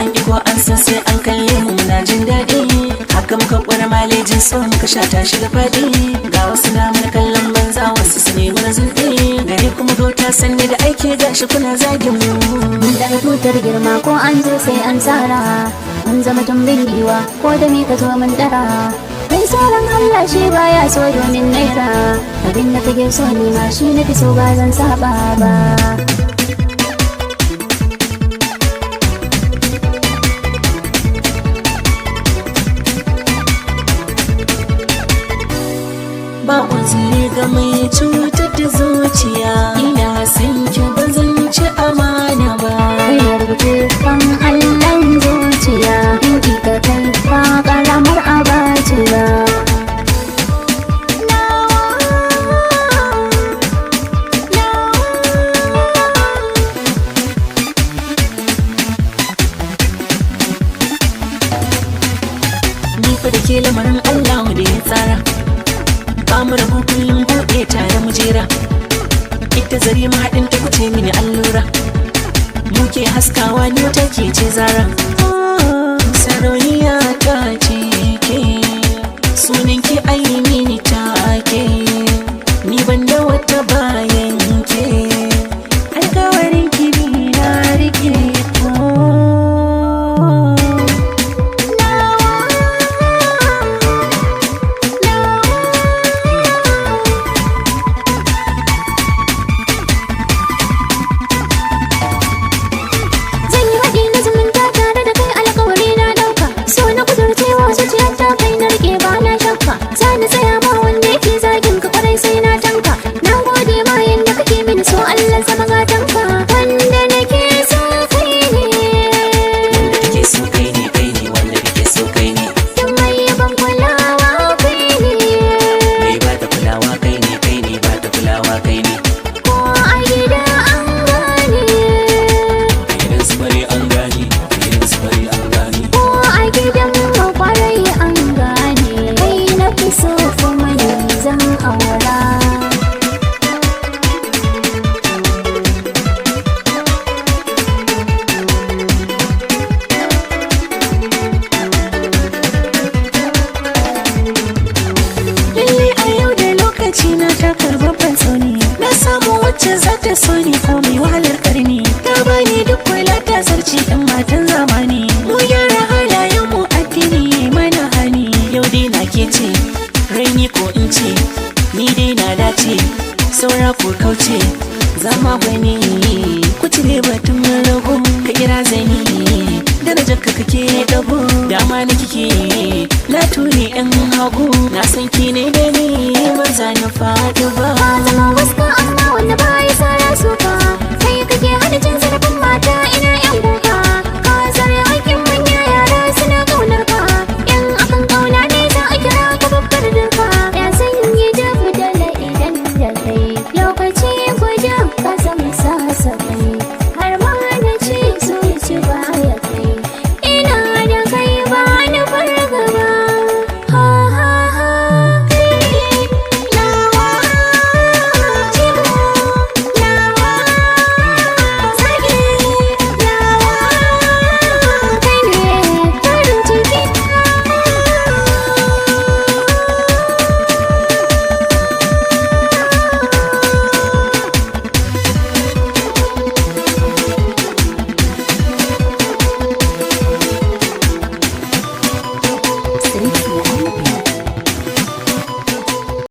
An ƙi ko an san sai an kalle mu muna jin daɗi. Haka muka ƙware malejin so muka sha ta shiga faɗi. Ga wasu na mana kallon banza, wasu su ne mana zunɗi. Gari kuma gauta sanni da aiki, gashi kuna zagin mu. Mun daga tutar girma, ko an zo sai an tsara. Mun zama tumbin giwa, ko da me ka zo mun dara. Mai tsoron Allah shi baya so domin naira. Abin da kake so ni ma shi na fi so, ba zan saba ba. Ba uzuri ga mai cutar da zuciya, ina san ki, ba zan ci amana ba. Ina rubuce kan allon zuciya, in ki ka kai ba karamar abaci ba. Ni fa da ke lamarin Allah da ya tsara, ba mu rabu, kullum buɗe tare mu jera. Ita zare mahaɗin ta kuce mini allura, muke haskawa, ni wata ke ce zara. Sarauniya ta ce ke, sunan ki ai mini take, ni ban da wata bayan ke, alkawarin ki ni na rike. Oh. Zan yi haɗi na zumunta tare da kai, alkawari na ɗauka. So na kudurcewa zuciyarta, kai na rike ba na shakka. Za ni tsaya ma wanda yake zagin ka, kwarai sai na tanka. Na gode ma yanda kake mini so, Allah zama gatanka. Wanda nake so kai ne. Wanda kake so kai ne, kai ne wanda kake so kai ne. Duk mai yaban kulawa kai ne. Mai ba ta kulawa kai ne, kai ne ba ta kulawa kai ne. Ko a gida an gane. A gidan su bare an gane, a gidan su bare an gane. Ko a gidan mu kwarai an gane. Kai na fi so kuma ni zan aura. Lalle a yau da lokaci na takar babban tsauni, na samu wacce za ta so ni ko mai wahalar karni. Ta bani duk kula, ta zarci yan matan zamani. Mu gyara halayen mu, addini mana hani. Yau dai na ke ce raini, ko in ce ni dai na dace, saura ko kauce zama gwani. Ku cire batun rago, ka kira zani darajar ka kake dago, dama na kike na tuni yan hagu, na san ki ne da ni, ba za na faɗi ba. Ka zama waska.